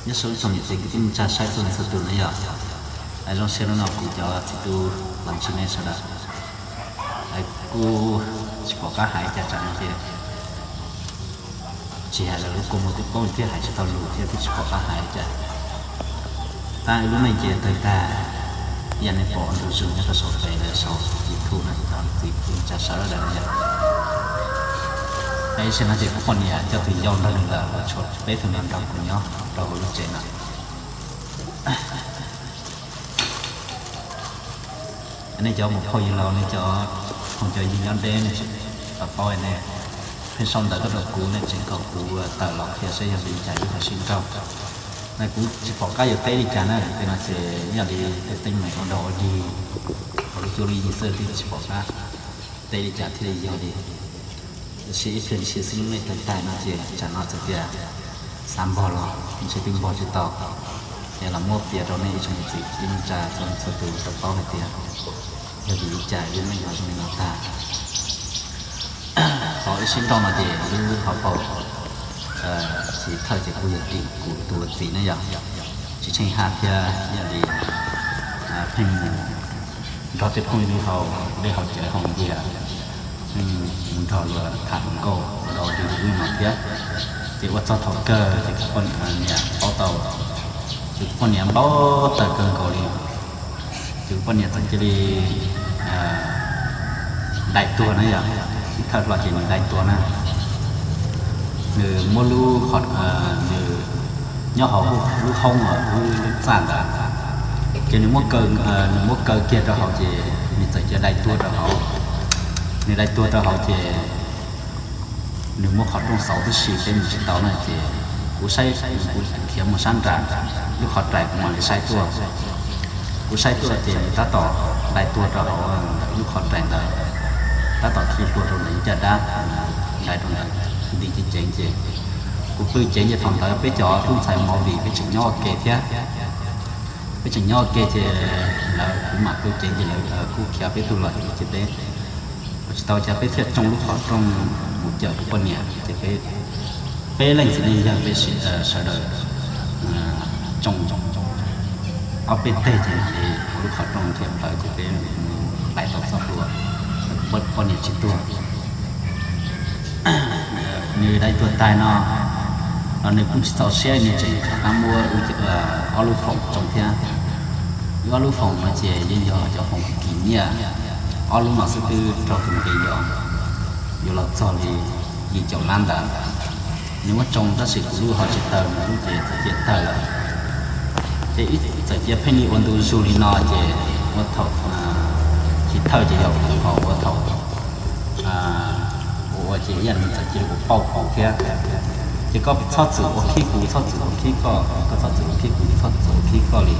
Nyob zoo ib tsoom niam txiv kwv tij neej tsa saib txhua leej txhua tus na yom. Zoo siab hnub no kuv cov txiv tub los ntsib nej sawv daws. Kuj tsis pom qab hais cas tsam no ces tsis hais lawv lub kua muag twb poob thiab hais tsis tau lus thiab twb tsis pom qab hais cas. Tab wb lub neej ces tawg tag, yam nej pom ntu zus nyob rau saum pem lawv saum YouTube no ces cov txiv tub neej tsa sawv daws na yom. Ib sij no ces kuv poj niam coj tus yau nrog nws lawm, tshuav peb tug no nrog kuv nyob rau hauv lub tsev no. Nej cov muam phauj yawg laus, nej cov phooj cov ywg nyob deb nej tsis tau paub ne, pheej sau ntawv tuaj rau kuv, nej tseem kom kuv tawm los qhia saib yog vim li cas wb ho sib nrauj. Na kuv tsis pom qab yuav teb li cas na, tej no ces yam li tej teeb meem ua dog ua dig hauv lub cuab lub yig xwb, twb tsis pom qab teb li cas thiaj li yog li. Tab sis ib pliag ntshis xwb lub neej tawg tag no ces tsam no txawm tias xav npog los ntshe twb npog tsis tau, es los muab piav rau nej ib tsoom niam txiv kwv tij neej tsa txhua leej txhua tus tau paub hais tias yog vim li cas lub neej ho zoo li no tag. Qhov wb sib nrauj no ces lub hauv paus chiv thawj ces kuj yog tim kuv tus txiv na yom, tsis tsheej haj thiab yam li pheej mus nrog tej phooj ywg haus dej haus cawv haus npias, pheej mus nrog luag tham hluas nkauj ua dog ua dig li no thiab. Ces ua txog thaum kawg ces kuv poj niam paub tau, ces kuv poj niam npau taws kawg nkaus li. Ces kuv poj niam txawm cia li dai tuag na yom, ib thawj hlo ces nws dai tuag na. Nws muab lub, nws nyob hauv lub hoob uas lub, lub txaj ntawd, ces nws muab kaw, nws muab kaw kiag rau hauv ces nws txawm cia dai tuag rau hauv. Nws dai tuag rau hauv ces nws muab qhov rooj xauv tib si peb mus tsis tau na ces kuv saib, kuv khiav mus sab nram lub qhov rais kuv mam li saib tuaj. Kuv saib tuaj ces nws tab tom dai tuag rau hauv ntawm lub qhov rais ntawd, tab tom khi hlua rau ntawm ib caj dab, dai rau ntawd nti ceev ceev ces kuv pw ceev ces thaum ntawd peb cov tub ntxhais movie peb tseem nyob ua ke thiab. Peb tseem nyob ua ke ces lawv, kuv mam pw ceev ces lawv kuj khiav peb tug los ces peb ua tsis tau cas peb thiaj tsoo lub qhov rooj mus cawm kuv poj niam ces peb, peb leej txiv neej yawg peb sawv daws tsoo ob peb teg ces ua lub qhov rooj thiaj plhawv ces peb mus hlais tau txoj hlua, poj niam tsis tuag. Nws dai tuag tag no los nws kuj tsis txaus siab, nws tseem rov qab muab ob lub foom tsoo thiab. Wb ob lub foom no ces yeej yog cov foom kim nyiaj, ob lub no xwb twb raug tus nqi yuav los txog li yim caum lab ntawd. Nws muab tsoo tab sis kuv lub ho tsis tawg, nws lub ces cia tawg lawm. Ces wb txawm cia pheej li ua ntu zus li no ces ua thaum chiv thawj ces yog kuv ho ua thaum ua ua ces ib yam nws txawm cia li ua pauj kuv thiab. Ces koj txhob txwm ua khib kuv, txhob txwm ua khib koj, koj txhob txwm ua khib kuv, txhob txwm ua khib koj li.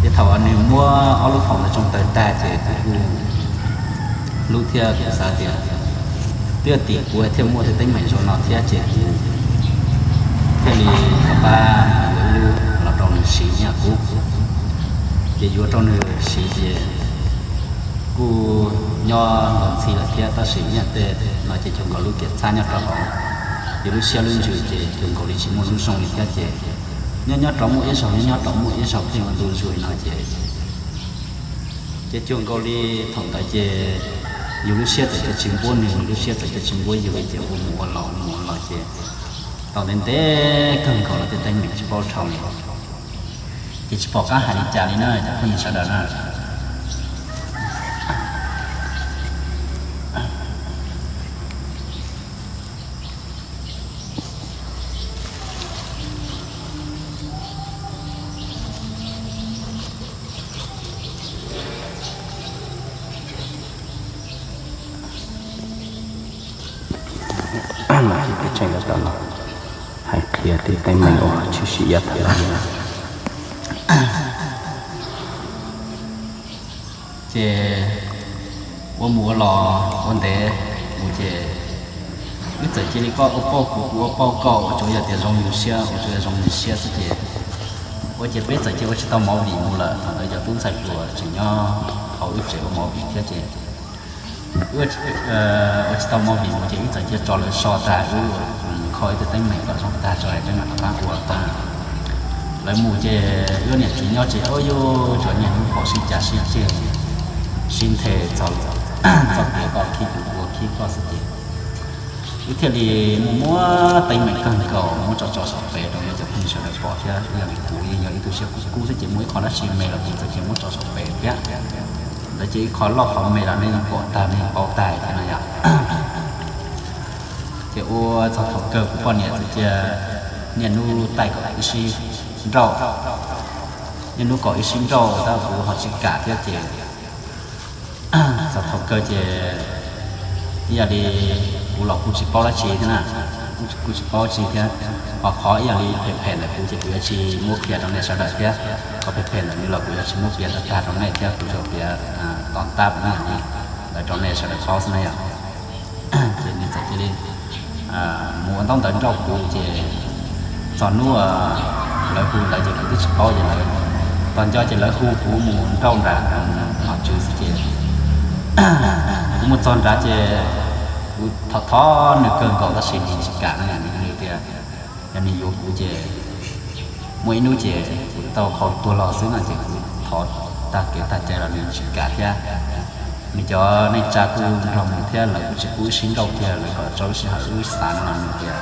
Ces thaum nws muab ob lub foom ntawd tsoo tawg tag ces kuv kuj hlub thiab kuv xav tias twb yog tim kuv thiaj muaj tej teeb meem zoo no thiab ces kuv thiaj li rov qab yuav ib lub los rau nws siv ib yam qub. Ces yuav rau nws siv ces kuj nyob los ntxhi lawm thiab tab sis ib yam tej no ces cuag nkaus lub kev txhab nyob rau hauv yus lub siab lub ntsws ces cuag nkaus li tsis muaj lub zoo li thiab ces nyob nyob rov muaj ib zaug, nyob nyob rov muaj ib zaug pheej ua ntu zus li no ces ces cuag nkaus li thaum ntawd ces yus lub siab txawm cia tsis npuab nws, nws lub siab txawm cia tsis npuab yus li ces ua mus ua los ua mus ua los ces tau ntev ntev kawg nkaus los tej teeb meem tsis paub dhau li. Ces tsis pom qab hais li cas li na cov phooj ywg sawv daws na. Peb tseem los hais qhia tej teeb meem uas tshwm sim yav tas los li na. Ces ua mus ua los ua ntev mus ces wb txawm cia li koj ua pauj kuv, kuv ua pauj koj, ua tsuav yog tias zoo yus siab, ua tsuav yog zoo nws siab xwb ces ua ces peb txawm cia ua tsis tau movie mus lawm. Thaum ntawd cov tub ntxhais hluas tseem nyob hauv wb tsev ua movie thiab ces ua tsis tau movie mus ces wb txawm cia tso lawv so tag, wb kho ib tug teeb meem kom zoo tag tso es peb mam rov qab ua tag. Lawv mus ces wb niam txiv nyob tsev ua yuj tsuas niaj hnub pom sib cav sib ceg, sib nthe txog txoj kev koj khib kuv kuv khib koj xwb ces wb thiaj li mus muab teeb meem kawg nkaus muab tso tso saum pem rau cov phooj ywg sawv daws pom thiab. Yog li kuv yeej yog ib tug siab kub kub thiab ces muaj ib qho dab tsi me los kuv txawm cia muab tso saum pem thiab. Lawv cia ib qho loj qhov me los nej yeej pom tag nej yeej paub tag thiab no yom. Ces ua txog thaum kawg kuv poj niam txawm cia niaj hnub taij kom ib sib nrauj, niaj hnub kom ib sib nrauj tab kuv ho tsis kam thiab ces txog thaum kawg ces ib yam li kuv los kuj tsis paub dab tsi thiab na, kuj tsis paub tsi thiab. Ho qhov ib yam li phem phem ntawm kuv ces kuv yuav tsis muab piav rau nej sawv daws thiab. Qhov phem phem ntawm nws los kuv yuav tsis muab piav tag tag rau nej thiab, kuv tsuas piav tom tab ntawm rau nej sawv daws paub xwb na yom. Ces nws txawm cia li mus ua ntaub ntawv nrauj kuv ces txog hnub lawv hu ntawd ces kuv twb tsis paub ces lawv tog nco ces lawv hu kuv mus nrauj nram nom tswv xwb ces kuv mus txog nrad ces kuv thov thov nws kawg nkaus tab sis nws tsis kam no, nws tias yog nws yuav kuv ces muaj ib hnub ces kuv tau qhau tuag los xwb no ces kuv thov tag kev tag cai los nws tsis kam thiab. Nws cov neej tsa kuj nrog mus thiab lawv kuj tsis pub wb sib nrauj kiag, lawv kom tso lub sij hawm wb xav no los nws tias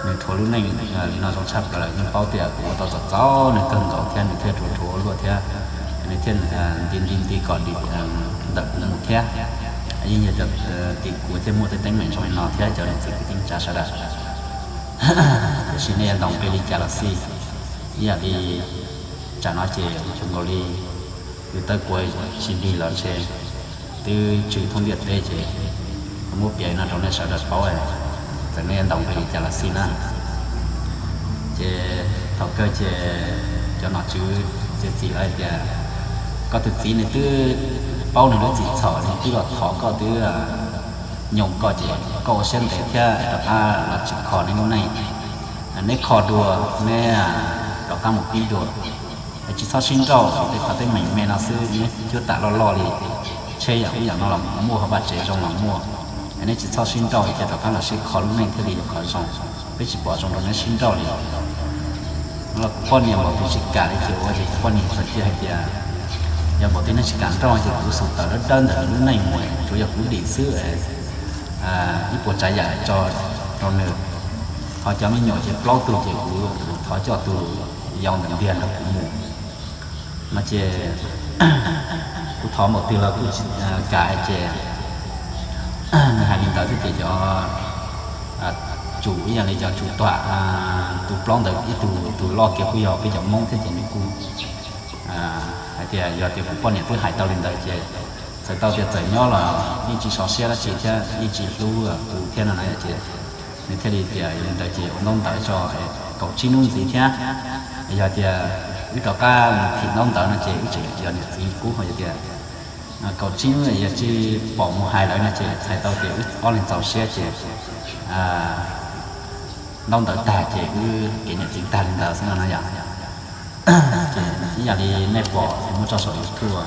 nws thuam lub neej li no zoo tshaj plaws lawm, yeej paub tias kuv ua tau txom txom nyem kawg nkaus thiab nws thiaj rhuav rhuav luaj thiab nws thiaj nti nti nti kom dim ntawm kuv mus thiab. Yeej yog cov tim kuv thiaj muaj tej teeb meem zoo li no thiab cov niam txiv kwv tij neej tsa sawv daws. Tiam sis nej yuav ntaus nqi li cas los xij, ib yam li tsam no ces ua tsaug nkaus li, yus tawb kuav tsis nrig los ntshe twb tsw thoob ntiaj teb ces muab piav no rau nej sawv daws paub, txawm nej yuav ntaus nqi li cas los xij na. Ces thaum kawg ces cov nom tswv txiav txim lawv hais tias koj tus txiv nws twb paub nws lub txim txhaum, nws twb los thov koj twb nyoos koj ces koj ua siab ntev thiab rov qab los tsim kho neb lub neej. Neb kho dua, neb rov qab mus pib dua, tsis txhob sib nrauj, tej qhov teeb meem me no xwb, neb cuab tam loj loj li, tsheb yam ub yam no los muaj, hauv vaj tsev zoo los muaj. Neb tsis txhob sib nrauj, cia rov qab los sib kho lub neej thiaj li yuav qhov zoo. Peb tsis pom zoo rau neb sib nrauj li. Los kuv poj niam npaum twg tsis kam li ces ua ces kuv poj niam txawm cia hais tias yog npaum twg nej tsis kam nrauj ces kuv xum tawm dawb dawb ntawm nws lub neej mus, tsuav yog kuv dim xwb, ib puas tsav yam tso rau nws. Ho cov me nyuam ces plaub tug ces kuv thov coj tus yau ntawm ntiag nrog kuv mus no ces kuv thov npaum twg los kuj tsis kam hais ces nws hais li ntawd thiab ces cov tsum ib yam li cov tsum tuam tus plaub ntawd ib tug, tus loj kiag kuj yog peb cov Hmoob thiab ces nws kuj hais tias yog tias kuv poj niam twb hais tau li ntawd ces txhais tau tias txawm nyob los yeej tsis sov siab dab tsi thiab yeej tsis hlub kuv thiab no na ces nws thiaj li tias li ntawd ces ua ntaub ntawv tso kaum tsib hnub ntxiv thiab. Yog tias wb rov qab mus thim ntaub ntawv no ces wb tseem yog niam txiv kub, ho yog tias kaum tsib hnub yog tsis pom mus hais lawm no ces txhais tau tias wb ob leeg txaus siab ces ntaub ntawv tag ces wb kev niam txiv tag li ntawd xwb no na yom. Ces ib yam li nej pom muab tso saum YouTube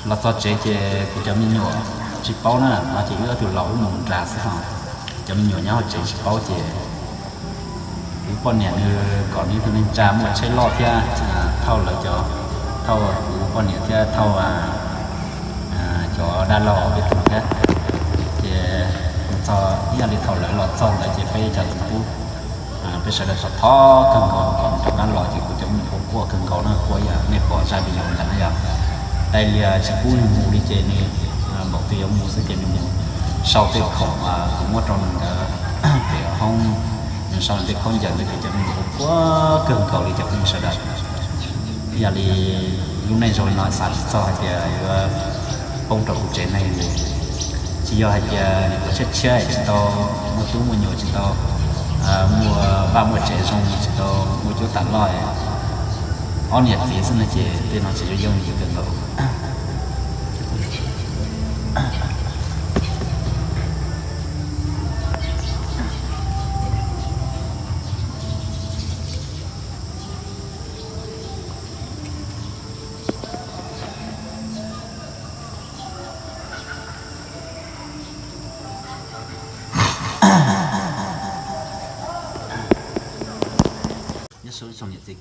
los txog tsev ces kuv cov me nyuam tsis paub na, no ces wb ob tug laus wb mus nrad xwb ho cov me nyuam nyob hauv tsev tsis paub ces kuv poj niam nws kom nws ib tug neej tsa muaj tsheb loj thiab thauj lawv cov, thauj kuv poj niam thiab thauj cov dab laug peb tug thiab. Ces txog ib yam li thaum lawv los txog ntawd ces peb cov txiv tub peb sawv daws thov thov kawg nkaus kom rov qab los ces kuv cov me nyuam quaj quaj kawg nkaus na, quaj ib yam nej pom zaj video ntawd na yom. Daij lias tsis pub nws mus li ces nws npaum twg yuav mus xwb ces nws mus sau tej khoom kuv muab rau nws ntawd pem hoob, nws sau tej khaub ncaws ntawd ces cov me nyuam quaj quaj kawg nkaus li cov phooj ywg sawv daws. Ib yam li lub neej zoo li no xav tsis txog hais tias yuav poob rau kuv tsev neeg li. Tsis yog hais tias nws ua tshiab tshiab tsis tau muaj tub muaj nyuam, tsis tau muaj vaj muaj tsev zoo, tsis tau muaj cuab tam loj, ob niam txiv xwb no ces tej no tsis yooj yim kawg nkaus. Nyob zoo niam txiv.